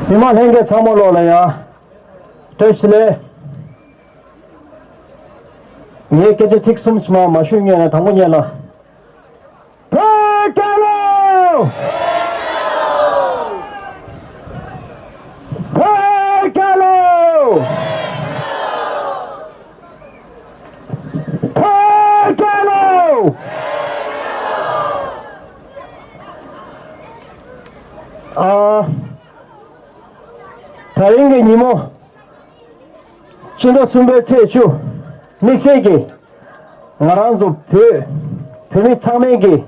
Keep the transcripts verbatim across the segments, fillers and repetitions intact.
མི་མང་ལྷན་རྒྱས་ཚང་མ་ལོག་ལ་ཡ། བཀྲ་ཤིས་བདེ་ལེགས། ངས་སྐད་ཆ་ཚིག་གསུམ་ཞིག་མ་མ་ཞུས་སྔོན་ལ་དང་པོ་ཉིད་ལ། བོད་རྒྱལ་ལོ། བོད་རྒྱལ་ལོ། བོད་རྒྱལ་ལོ། ཨ། ད་རིང་གི་ཉིན་མོ། ཕྱི་ཟླ་གསུམ་པའི་ཚེས་བཅུ། དམིགས་བསལ་གྱིས། ང་རང་ཚོ་བོད། བོད་མི་ཚང་མས་ཀྱི།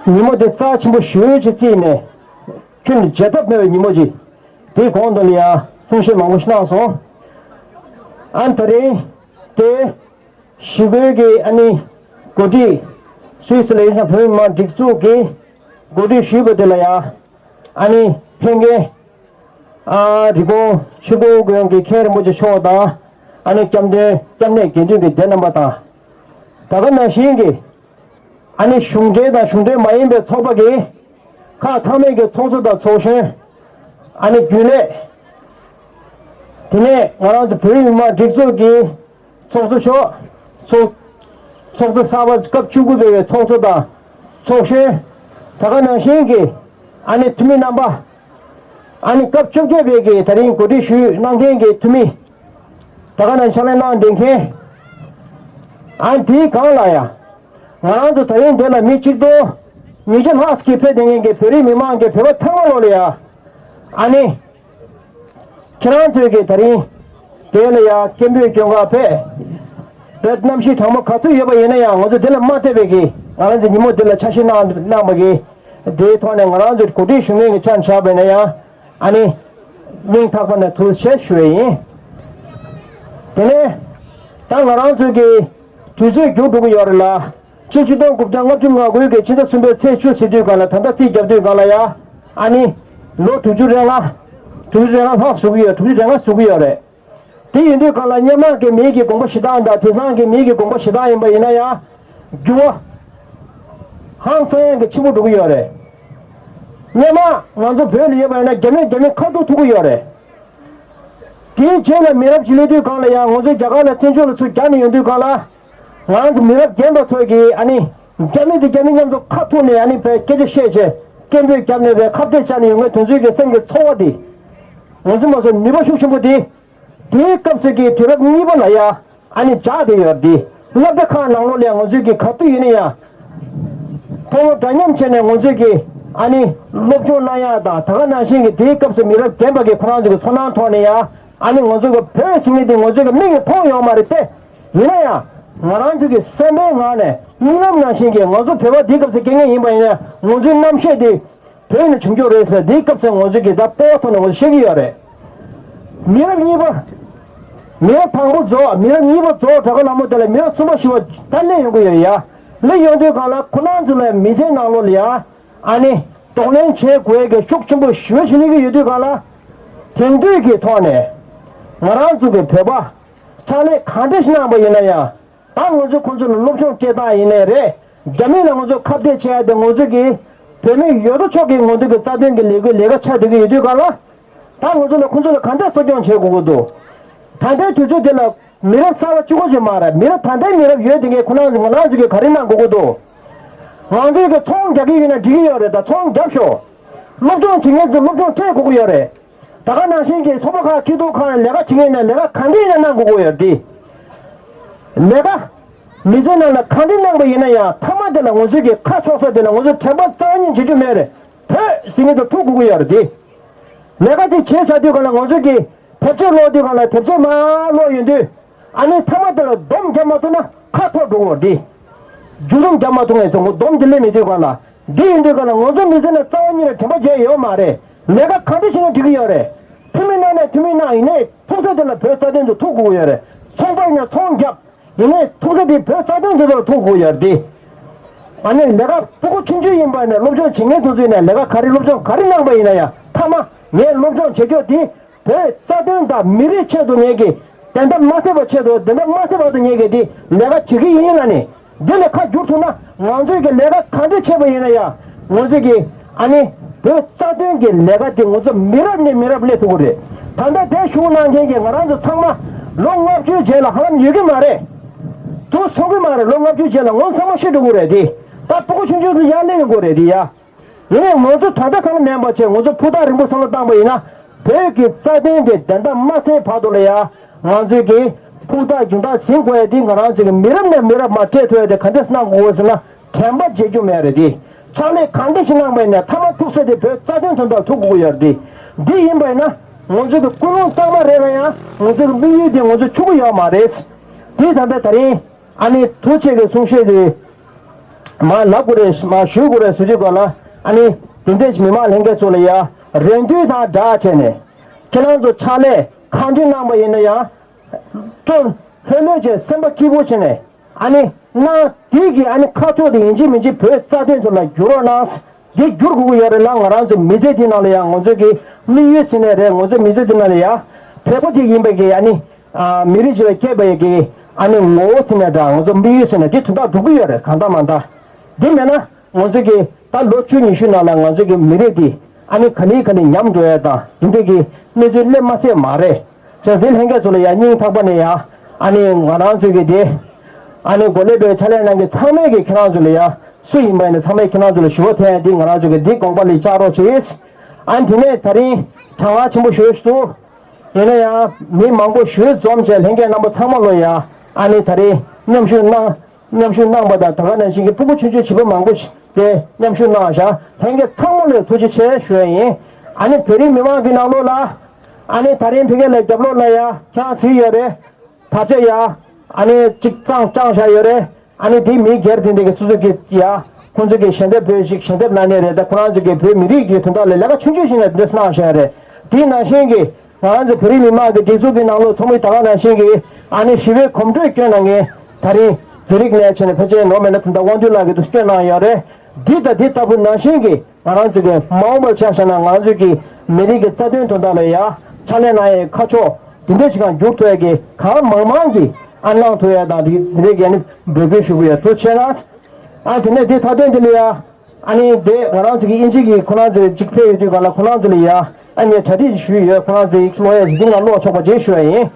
ཉིན་མོ་དེ་རྩ་ཆེན་པོ་ཞེ་པོ་ཅིག་བརྩིས་ནས། ཁྱོན་ནས་བརྗེད་ཐབས་མེད་པའི་ཉིན་མོ་ཅིག་དེའི་གོང་དུ་ལ་ཡང་གསུང་བཤད་མང་པོ་ཞིག་གནང་སོང་། ཨ་ནི་ད་རིང་དེ། ཞི་རྒོལ་གྱི་ཨ་ནི་གོ་སྒྲིག་སུད་སི་ལ་ཡིན་ཙང་བོད་མི་མང་སྒྲིག་འཛུགས་ཀྱིས་གོ་སྒྲིག་ཞུས་པ་དེ་ལ་ཡང་ཨ་ནི་ལྷན་རྒྱས། ཨ། རི་ཀོན་ཆོས་འཁོར་དགོན་གྱི་མཁན་རིན་པོ་ཆེ་མཆོག་དང་། ཨ་ནི་སྐྱབས་མགོན་སྐྱབས་གནས་དགེ་འདུན་གྱི་སྡེ་རྣམ་པ་དང་། ད་ག་ནང་བཞིན་གྱི། ཨ་ནི་གཞུང་འབྲེལ་དང་གཞུང་འབྲེལ་མ་ཡིན་པའི་ཚོགས་པ་གི་ཁག་ཚང་མའི་གི་ཚོགས་གཙོ་དང་ཚོགས་གཞོན། ཨ་ནི་རྒྱུན་ལས། དེ་ནས་ང་རང་ཚོ་བོད་རིགས་མི་མང་སྒྲིག་འཛུགས་ཀྱི་ཚོགས་གཙོ་མཆོག་ཚོགས་ཚོགས་གཙོ་གསར་པ་སྐབས་བཅུ་དགུ་པའི་ཚོགས་གཙོ་དང་ཚོགས་གཞོན། ད་ག་ནང་བཞིན་གྱི་ཨ་ནི་འཐུས་མི་རྣམ་པ། ཨ་ནི་སྐབས་བཅོ་བརྒྱད་པའི་གི་ད་རིང་གོ་སྒྲིག་ཞུས་གནང་མཁན་གྱི་འཐུས་མི། ད་ག་ནང་ཕྱག་ལས་གནང་བསྡད་མཁན། ཨ་ནི་དེའི་སྒང་ལ་ཡ། ང་རང་ཚོ་ད་རིང་འདི་ལ་མི་གཅིག་སྟོང་ཉིས་བརྒྱ་ལྷག་ཅིག་ཕེབས་བསྡད་མཁན་གྱི་བོད་རིགས་མི་མང་གི་བོད་པ་ཚང་མ་ལོག་ལ་ཡ། ཨ་ནི། ཁྱེད་རང་ཚོས་ཀྱི་ད་རིང་དེ་ལ་ཡ་སྐད་འབོད་སྐྱོན་ག་ཕེབས། བོད་གནམ་གཤིས་གྲང་མོ་ག་ཚོད་ཡོད་པ་ཡིན་ན་ཡང་ང་ཚོ་འདི་ལ་མ་བལྟས་པའི་གི་ང་རང་ཚོའི་ཉིན་མོ་འདི་ལ་འཆར་གཞི་གནང་གནང་བ་གི། དེའི་ཐོག་ནས་ང་རང་ཚོའི་གོ་སྒྲིག་ཞུ་མཁན་གྱི་ཆ་བཞག་པ་ཡིན་ན་ཡང་ཨ་ནི། སྙིང་ཐག་པ་ནས་ཐུགས་རྗེ་ཆེ་ཞུ་བ་ཡིན། དེ་ནས་ད་ང་རང་ཚོའི་གི་དུས་ཚོད་མཇུག་འགྲོ་གི་ཡོད་རེད་ལ། ཕྱི་ཕྱི་ལོ་གཅིག་སྟོང་དགུ་བརྒྱ་ལྔ་བཅུ་ང་དགུ་གི་ཕྱི་ཟླ་གསུམ་པའི་ཚེས་བཅུ་ཟེར་དུས་གང་ལ་ད་ལྟ་རྩིས་རྒྱབ་དུས་གང་ལ་ཡ། ཨ་ནི། ལོ་དྲུག་ཅུ་རེ་ལྔ། དྲུག་ཅུ་རེ་ལྔ་ལྷག་ཟིན་གྱི་ཡོད། དྲུག་ཅུ་རེ་ལྔ་ཟིན་གྱི་ཡོད་རེད། དེ་ཡིན་དུས་གང་ལ་སྔོན་མ་གི་མིའི་གི་དགོངས་པ་བཞེས་སྟངས་དང་དེང་སང་གི་མིའི་གི་དགོངས་པ་བཞེས་སྟངས་ཡིན་པ་ཡིན་ན་ཡང་། འགྱུར་བ། ཧང་སང་ཡང་གི་ཆེན་པོ་འགྲོ་གི་ཡོད་རེད། སྔོན་མ་ང་ཚོ་བོད་ལ་ཡོད་པ་ཡིན་ན་རྒྱ་མི་རྒྱ་མི་ཁ་ཐུག་ཐུག་གི་ཡོད་རེད། དེའི་རྗེས་ལ་མི་རབས་ཅིག་སླེབས་དུས་གང་ལ་ཡང་ང་ཚོ་རྒྱ་གར་ལ་བཙན་བྱོལ་ལ་ཚུར་རྒྱག་ནས་ཡོང་དུས་གང་ལ། ང་ཚོ་མི་རབས་རྒན་པ་ཚོས་ཀྱིས་ཨ་ནི། རྒྱ་མི་དེ་རྒྱ་མི་མཉམ་དུ་ཁ་ཐུག་ནས་ཨ་ནི་བོད་སྐད་ཆ་བཤད་བྱས་སྐད་འབོད་བརྒྱབ་ནས་བོད་ཁ་གཏད་བཅག་ནས་ཡོང་མཁན་དེ་ཚོའི་གི་སེམས་ཀྱི་ཚོར་བ་དེ། ང་ཚོ་མ་སོང་ནུས་པ་ཤུགས་ཆེན་པོ་དེ། དེའི་སྐབས་སུ་གི་དུས་རབས་གཉིས་པ་ལ་ཡ། ཨ་ནི་འཇགས་བསྡད་ཡོད་དེ། སློབ་གྲྭ་ཁག་ནང་ལོགས་ལ་ཡང་ང་ཚོས་ཀྱི་ག་དུས་ཡིན་ན་ཡང་། ཕོ་མོ་འདྲ་མཉམ་བྱས་ནས་ང་ཚོས་ཀྱི་ཨ་ནི་སློབ་སྦྱོང་གནང་ཡག་དང་ད་ག་ནང་བཞིན་གྱི་དེའི་སྐབས་སུ་མི་རབས་རྒན་པ་གི་ཁོ་རང་ཚོ་གི་ཚོར་སྣང་ཐོག་ནས་ཡང་ཨ་ནི་ང་ཚོ་གི་བོད་ཟེར་མཁན་དེ་ང་ཚོ་གི་མིག་གིས་མཐོང་ཡོད་མ་རེད་དེ། ཡིན་ན་ཡང་ང་རང་ཚོ་གི་སེམས་པའི་ངང་ནས་རྨི་ལམ་ནང་བཞིན་གྱི་ང་ཚོ་བོད་པ་དེའི་སྐབས་སུ་སྐྱེ་མཁན་ཡིན་པ་ཡིན་ན་ང་ཚོའི་རྣམ་ཤེས་དེ། བོད་ནས་བྱུང་རྒྱུ་རེད་ཟེར་འདིའི་སྐབས་སུ་ང་ཚོས་ཀྱི་ད་སྤོབས་པ་ཐོག་ནས་ང་ཚོས་བཤད་ཀྱི་ཡོད་རེད། མི་རབས་གཉིས་པ། མི་རབས་དང་པོ་རྫོགས། མི་རབས་གཉིས་པ་རྫོགས་དྲག་ག་ལ་མོ་དེ་ལ་མི་རབས་གསུམ་པ་བཞི་པ་ད་སླེབས་ཡོང་གི་ཡོད་རེད་ཡ། སླེབས་ཡོང་དུས་གང་ལ་ཁོ་རང་ཚོ་ལ་མི་ཚེའི་ནང་ལོགས་ལ་ཡ། ཨ་ནི། གདོང་ལེན་བྱེད་དགོས་ཀྱི་ཤུགས་ཆེན་པོ་ཞེ་པོ་ཞིག་སླེབས་ཀྱི་ཡོད་དུས་གང་ལ། དེང་དུས་ཀྱི་ཐོག་ནས། ང་རང་ཚོ་གི་བོད་པ། ཕྱག་ལས་གང་འདྲ་ཞིག་གནང་པ་ཡིན་ན་ཡང་། ད་ང་ཚོས་ཁོང་ཚོ་ལ་སློབ་སྦྱོང་སྤྲད་སྟངས་ཡིན་ནའི་རེད། རྒྱ་མི་ལ་ང་ཚོ་ཁ་གཏད་བྱེད་ཡ་དེ་ང་ཚོ་གི་བོད་མི་ཡོད་དོ་ཅོག་གི་ངོ་འདུག་གི་རྩ་དོན་གྱི་ལས་འགུལ་ལས་ཀ་ཆགས་བསྡད་ཀྱི་ཡོད་དུས་གང་ལ། ད་ང་ཚོ་ལ་ཁོང་ཚོ་ལ་གང་འདྲ་གསོ་སྐྱོང་བྱེད་དགོས་ཀྱི་འདུག་ད་ལྟའི་དུས་ཚོད་འདི་ལ་མི་རབས་གསར་པ་གཅིག་པོ་ཞིག་མ་རེད། མི་རབས་ད་ལྟའི་མི་རབས་ཡོད་དེ་ངས་ཁོ་རང་ཚོ་ང་རང་ཚོ་གི་ག་རེ་གནང་དགོས་ཀྱི་འདུག་ང་ཚོས་གི་ཚོང་རྒྱག་གི་ཡོད་ན་འགྲིག་གི་ཡོད་རེད། ད་ཚོང་རྒྱབ་ཤོག་སློབ་སྦྱོང་བྱེད་མཁན་ཚོ་སློབ་སྦྱོང་སྤྲད་དགོས་ཀྱི་ཡོད་རེད། ད་ག་ནང་བཞིན་གྱི་ཚོགས་པ་ཁག་སྐྱིད་སྡུག་ཁག་ལས་ཀ་བྱེད་མཁན་ནས་ལས་ཀ་གང་འདྲ་ཡིན་ན་གནང་དགོས་ཀྱི་ཡོད་དེ། ལས་ཀ། མི་ཚེ་ནང་ལ་གང་འདྲ་གནང་པ་ཡིན་ན་ཡང་མཐའ་མ་དེ་ལ་ང་ཚོས་ཀྱི་ཁ་ཕྱོགས་ས་དེ་ལ་ང་ཚོས་དྲན་པ་རྩ་བ་ཉིད་བྱེད་རྒྱུ་མེད་རེད། བོད་ཟེར་མཁན་དེ་ཐུག་དགོས་ཀྱི་ཡོད་རེད་དེ། ལས་ཀ་དེ་བྱས་ཚར་དུས་གང་ལ་ང་ཚོས་ཀྱི་དེབ་ཆས་ཀློག་དུས་གང་ལ་དེབ་ཆས་མར་ཀློག་ཡོང་དུས། ཨ་ནི་མཐའ་མ་དེ་ལ་སྡོམ་རྒྱབ་མ་ཐུབ་ན་ཁ་འཐོར་འགྲོ་གི་ཡོད་རེད་དེ། མཇུག་སྡོམ་རྒྱབ་མ་ཐུབ་མཁན་ཚོ་ངོ་སྡོམ་དེ་སླེབས་མེད་དུས་གང་ལ། འདི་ཡིན་དུས་གང་ལ་ང་ཚོ་མི་ཚེ་ནང་རྩ་བ་ཉིད་ནས་དྲན་པ་བརྗེད་ཡོད་མ་རེད། ལས་ཀ་ག་འདྲ་ཞིག་ན་འགྲིག་གི་ཡོད་རེད། འཐུས་མི་གནང་ནས་འཐུས་མི་གནང་ཡིན་ནའི་ཐུག་ས་དེ་ལ་བོད་རྩ་དོན་དུ་ཐུག་དགོས་ཀྱི་ཡོད་རེད། ཚོང་པ་ཡིན་ན་ཚོང་རྒྱབ། ཡིན་ནའི་ཐུག་ས་དེ་བོད་རྩ་དོན་དེ་ལ་ཐུག་དགོས་ཀྱི་ཡོད་རེད་དེ། ཨ་ནི་ལས་ཀ་ཕྲུ་གུ་ཆུང་ཆུང་ཡིན་པ་ནས་སློབ་སྦྱོང་བྱེད་མཁན་དེ་ཚོ་ཡིན་ནའི་ལས་ཀ་ག་རེ་སློབ་སྦྱོང་ག་རེ་གནང་པ་ཡིན་ན་ཡང་མཐའ་མ་ངས་སློབ་སྦྱོང་བྱེད་རྒྱུ་དེ། བོད་རྩ་དོན་དང་མི་རིགས་ཆེད་དུ་ངེད་ཀྱིས་བདེན་མཐའ་མ་གསལ་བ་ཆེད་དུ་བདེན་མཐའ་མ་གསལ་བར་དུ་ངེད་ཀྱིས་འདི་ལས་ཀ་བྱེད་ཀྱི་ཡིན་ལ་ནི། འདི་ལས་ཁ་བསྒྱུར་ཐུབ་ན་ང་ཚོས་ཀྱི་ལས་ཀ་ག་འདྲ་བྱས་པ་ཡིན་ན་ཡང་ང་ཚོས་ཀྱི་ཨ་ནི་ བོད་རྩ་དོན་གྱི་ལས་ཀ་དེ་ང་ཚོ་མི་རབས་ནས་མི་རབས་སླེབས་ཐུབ་ཀྱི་རེད། ད་ལྟ་དེ་ཞུགས་གནང་མཁན་གྱི་ང་རང་ཚོ་ཚང་མ་ལོ་ལྔ་བཅུའི་རྗེས་ལ་ཧ་ལམ་ཡོད་ཀྱི་མ་རེད། དུ་སོང་གི་མ་རེད། ལོ་ལྔ་བཅུའི་རྗེས་ལ་ང་ཚོ་ཚང་མ་ཤི་འགྲོ་གི་རེད་དེ། ད་སྤུ་གུ་ཆུང་ཆུང་ཚོ་ཡར་སླེབས་ཡོང་གི་རེད་དེ་ཡ། ཡིན་ནའི་ང་ཚོ་ད་ལྟ་བསམ་བློ་ནན་པོ་བྱས་ང་ཚོ་ཕུ་ཐག་རིང་པོ་བསམ་བློ་བཏང་པ་ཡིན་ན། བོད་ཀྱི་རྩ་དོན་དེ་བདེན་མཐའ་མ་གསལ་བར་དུ་ལ་ཡ། ང་ཚོས་ཀྱི་ཕུ་ཐག་རྒྱུན་ཐག་ཟིན་དགོས་ཡ་དེ་ང་རང་ཚོས་ཀྱི་མི་རབས་ནས་མི་རབས་མར་སྤྲད་ཐུབ་ཡ་དེ་ག་འདྲས་གནང་དགོས་ཟེར་ན། དྲན་པ་བརྗེད་རྒྱུ་མེད་རེད་དེ། ཕྱག་ལས་གང་འདྲ་ཞིག་གནང་པ་ཡིན་ན་མཐའ་མ་ཐུག་ས་དེ་བོད་རྩ་དོན་དོན་དག་ཐུག་དགོས་ཀྱི་ཡོད་རེད་དེ། འདི་ཡིན་པ་ཡིན་ན། ང་ཚོ་གི་ཀུན་སློང་གཙང་མ་རེད་ན་ཡང་ང་ཚོ་གི་དམིགས་ཡུལ་དེ་ང་ཚོ་ཆུད་ཀྱི་ཡོད་མ་རེད། དེ་ད་ལྟ་ད་རིང་ཨ་ནི་ཐུགས་རྗེ་གི་གསུང་བཤད་དེ་མ་ལབ་དགོས་རེད། མ་ཞུ་དགོས་རེད་ཟེར་དུས་ག་ལ། ཨ་ནི་དེ་འདྲས་མི་མང་ལྷན་རྒྱས་ཚོ་ལ་ཡ་རེ་འདུན་དང་སྦྲགས་བྱས་ནས་ཁྱེད་རང་ཚོ་ཕྱག་ལས་གང་འདྲ་གནང་པ་ཡིན་ན་ཡང་སྤྲོ་ལྷོད་ལྷོད་བྱས་སེམས་པ་སྐྱིད་པོ་བྱས་ནས། ཨ་ནི་གནང་དེ་གི་ཨ་ནི་ཁ་ཕྱོགས་དེ་ཡིན་གཅིག་མིན་གཅིག་བོད་རྩ་དོན་ཐོག་ལ་བསྒྱུར་རོགས་གནང་། འདི་བསྒྱུར་དགོས་ཀྱི་ཡོད་རེད་ལ། ང་རང་ཚོ་མི་ཚེ་འདི་ནང་ལ་ཡང་ང་ཚོ་གི་དམིགས་ཡུལ་ཟེར་ནས་རེད། ང་ཚོ་མི་ཚེ་འདི་ནང་ལ་ཡང་བོད་པ་ཅིག་ཡིན་པའི་གི་ཨ་ནི་ཨ་མི་རིགས་ཅིག་ལ་སྐྱེས་པའི་གི་ཨ་ནི་ངོ་བོ་ཟེར་ནས་འདྲ། ང་ཚོ་དམིགས་ཡུལ་ཟེར་ནས་འདི་དོན་དག་འགྲུབ་ཀྱི་ཡོད་རེད། གང་ལྟར་མ་ལྟར་འདི་མེད་ན། ང་ཚོ་གི་ད་ལོ་བཅུ་ཉི་ཤུ་ནང་ལ་ང་ཚོ་གི་མི་རིགས་འདི་ཨ་ནི་ག་ནས་ག་ནས་ཉམས་འགྲོ་ཡ་དང་དེ་འདྲའི་གི་གནས་ཚུལ་སླེབས་མ་སླེབས་མ་རེད། བྱས་ཙང་དེ་ལྷན་རྒྱས་ཚོ་ལ་ཡང་སྙིང་ཐག་པ་ནས་ཡང་ཨ་ནི་ང་རང་ཚོ་གི་དེ་ཨ་ནི་འགོ་ལས་པའི་ཕྱག་ལས་གནང་མཁན་ཚང་མས་གི་ཁྱེད་རང་ཚོ་ལ་ཡང་སུ་ཡིན་པ་ཡིན་ན་ཚང་མས་ཁྱེད་རང་ཚོ་ལ་ཞུ་བ་འཐེན་ཡ་དེ་ང་རང་ཚོ་གི་འདི་དགོངས་པ་ལ་བཅངས་རོགས་བྱེད། ཨ་ནི་དེ་ནས་ད་རིང་གྲང་ངར་ཆེན་པོ་ཞེ་པོ་ཞིག་འདུག་ཡིན་ན་ཡང་མི་མང་པོ་ཞེ་པོ་འཛོམས་བྱས་ལྷན་རྒྱས་རྣམ་པ་ཚང་མ་ལོ་ཡང་ཨ་ནི་ད་རིང་མཉམ་ཞུགས་གནང་། མཉམ་ཞུགས་གནང་བ་དང་། ད་ག་ནང་བཞིན་གྱི་སྤུ་གུ་ཆུང་ཆུང་བྱིས་པ་མང་པོ་ཞིག་དེ་མཉམ་ཞུགས་གནང་བཞག་ལྷན་རྒྱས་ཚང་མ་ལ་ཐུགས་རྗེ་ཆེ་ཞུ་ཡ་ཡིན། ཨ་ནི་བོད་རིགས་མི་མང་གི་ནང་ལོགས་ལ་ཨ་ནི་ད་རིང་ཕ་གི་ལ་རྒྱབ་ལོགས་ལ་ཡ་ཁྱེད་རང་ཚོ་ཡོད་རེད། ད་ཆ་ཡ་ཨ་ནི་གཅིག་གཙང་བཅངས་བཞག་ཡོད་རེད། ཨ་ནི་དེ་མི་སྒེར་དེ་འདྲ་གི་སོ་སོ་གི་ཡ་ཁོང་ཚོ་གི་ཞལ་འདེབས་འབུལ་ཞིག་ཞལ་འདེབས་གནང་ནས་རེད། ད་ཁོ་རང་ཚོ་གི་བོད་མི་རིགས་ཀྱི་དོན་དག་ལ་ལས་ཀ་ཆུང་ཆུང་ཞིག་ནས་འདུག་གནང་བཞག་རེད། དེ་ནང་བཞིན་གྱི། ང་རང་ཚོ་བོད་རིགས་མི་མང་གི་སྒྲིག་འཛུགས་ཀྱི་ནང་ལོགས་ཚོགས་མི་ད་ག་ནང་བཞིན་གྱི་ཨ་ནི་ཞི་བའི་གོམ་བགྲོད་བསྐྱོན་གནང་མཁན་ད་རིང་ཛུ་རིག་ནས་བྱས་ནས་ཕལ་ཆེར་ནོར་མེད་ན་ད་ལྟ་དབང་འདུས་ལགས་ཀྱིས་འདུག་བསྐྱོན་གནང་ཡོད་རེད། འདི་དང་འདི་ལྟ་བུ་ནང་བཞིན་གྱི་ང་རང་ཚོ་གི་མ་འོངས་པར་ཆ་བཞག་ན་ང་ཚོ་གི་མི་རིགས་ཀྱི་རྩ་དོན་དོན་དག་ལ་ཡ་ཕྱག་ལས་གནང་ཡའི་ཁ་ཕྱོགས་འདི་འདྲ་ཞིག་གང་འགྱུར་ཐུབ་ཡ་གི་གང་མང་མང་གི་ཨ་གནང་ཐུབ་ཡ་དང་འདི་འདི་འདྲ་གི་ཨ་ནི་འབོད་སྐུལ་ཞུ་གི་ཡོད། ཐུགས་རྗེ་ཆེ་གནང་། ཨ་དེ་ནས་འདི་མཐའ་དོན་འདི་ལ་ཡ། ཨ་ནི་དེ་ང་རང་ཚོ་གི་དབྱིན་ཇི་གི་ཁོ་རང་ཚོ་གཅིག་ཕེབས་ཡོད་དུས་ག་ལ་ཁོ་རང་ཚོ་ལ་ཡ་ཨ་ནི་གྲ་སྒྲིག་ཞུས་ཡོད། ཁོ་རང་ཚོ་ཡིག་ཀློག་ཡས་ཟིན་ན་ཀློག་ཆོག་པ་བྱེད་ཞུ་ཡ་ཡིན།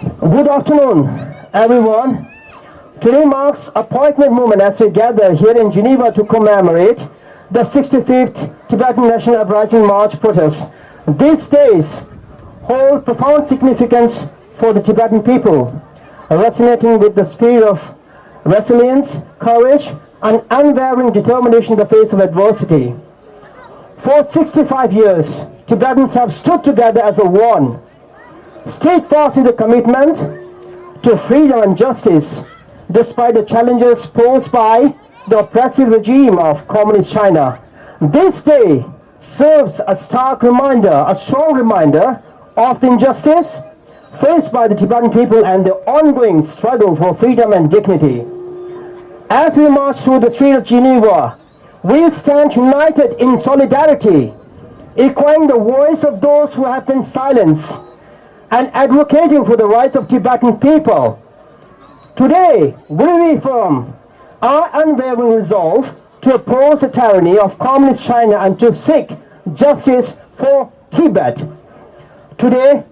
Good afternoon, everyone. Today marks a poignant moment as we gather here in Geneva to commemorate the sixty-fifth Tibetan National Uprising March protest. These days hold profound significance for the Tibetan people, resonating with the spirit of resilience, courage, and unwavering determination in the face of adversity. For sixty-five years, Tibetans have stood together as a one, steadfast in the commitment to freedom and justice, despite the challenges posed by the oppressive regime of Communist China. This day serves a stark reminder, a strong reminder of the injustice faced by the Tibetan people and the ongoing struggle for freedom and dignity. As we march through the streets of Geneva, we stand united in solidarity, echoing the voice of those who have been silenced and advocating for the rights of Tibetan people. Today, we reaffirm our unwavering resolve to oppose the tyranny of Communist China and to seek justice for Tibet. Today,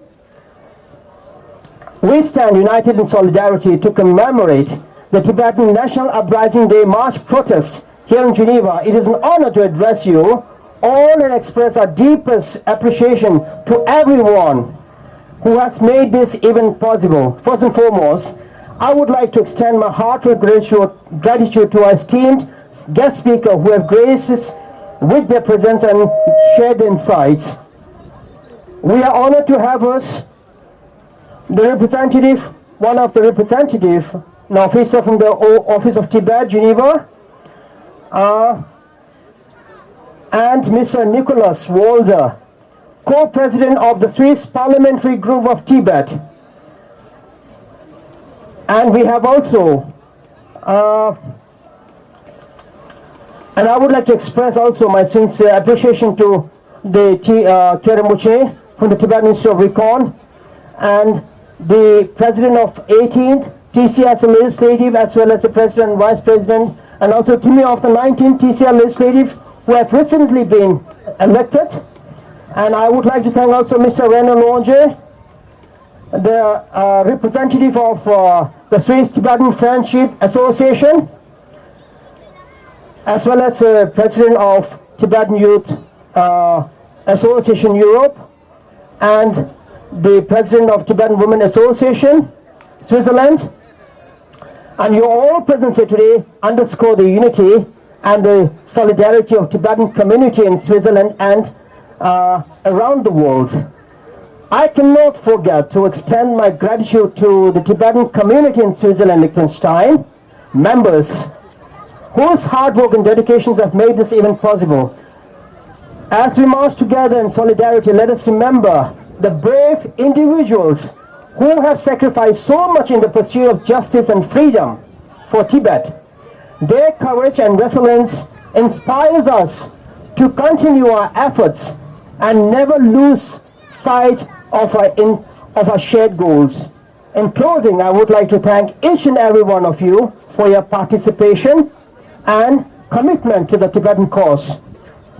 we stand united in solidarity to commemorate the Tibetan National Uprising Day March protest here in Geneva. It is an honor to address you all and express our deepest appreciation to everyone who has made this event possible. First and foremost, I would like to extend my heartfelt gratitude, gratitude to our esteemed guest speaker who have graced us with their presence and shared their insights. We are honored to have us the representative, one of the representative, an officer from the O- Office of Tibet, Geneva, uh, and Mister Nicholas Walder, co-president of the Swiss Parliamentary Group of Tibet. And we have also, uh, and I would like to express also my sincere appreciation to the T- uh, Khyentse Rinpoche from the Tibetan Institute of Recon and the president of eighteenth T C S legislative, as well as the president and vice president, and also to me of the nineteenth T C S legislative, who have recently been elected. And I would like to thank also Mister Reno Lonje, the uh, representative of uh, the Swiss Tibetan Friendship Association, as well as the president of Tibetan Youth uh, Association Europe, and the president of Tibetan Women Association, Switzerland. And your all presence here today underscore the unity and the solidarity of Tibetan community in Switzerland and uh, around the world. I cannot forget to extend my gratitude to the Tibetan community in Switzerland, Liechtenstein, members whose hard work and dedications have made this event possible. As we march together in solidarity, let us remember the brave individuals who have sacrificed so much in the pursuit of justice and freedom for Tibet. Their courage and resilience inspires us to continue our efforts and never lose sight of our, in, of our shared goals. In closing, I would like to thank each and every one of you for your participation and commitment to the Tibetan cause.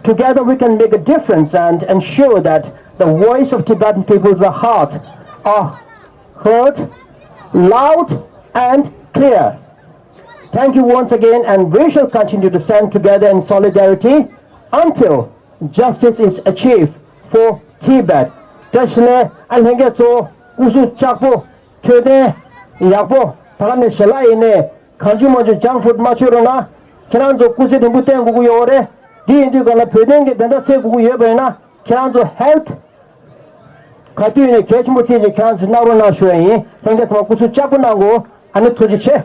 Together, we can make a difference and ensure that the voice of Tibetan people's heart are heard loud and clear. Thank you once again, and we shall continue to stand together in solidarity until justice is achieved for Tibet. དེ་བཞིན་ཨ་ལྷན་རྒྱས་ཚོ་སྐུ་གཟུགས་ལྕགས་པོ། འཕྲོད་བསྟེན་ཡག་པོ། ད་ག་ནས་ཞལ་ལག་ཡིན་ནས་གང་བྱུང་མང་བྱུང་ཇང་ཕུཌ་མ་མཆོད་རོགས་གནང་། ཁྱེད་རང་ཚོ་སྐུ་ཚེ་རིང་པོ་བརྟན་དགོས་ཀྱི་ཡོད་རེད། འདི་ཡིན་དུས་ག་ལ་བོད་དོན་གྱི་བདེན་མཐའ་གསལ་དགོས་ཀྱི་ཡོད་པ་ཡིན་ན་ཁྱེད་རང་ཚོ་ཧེལཐ་ག་དུས་ཡིན་ནས་གལ་ཆེན་པོ་བརྩིས་ཀྱི་ཁྱེད་རང་ཚོ་གནང་རོགས་གནང་ཞུ་ཡ་ཡིན། ལྷན་རྒྱས་ཚང་མ་སྐུ་གཟུགས་ལྕགས་པོ་གནང་དགོས། ཨ་ནི་ཐུགས་རྗེ་ཆེ།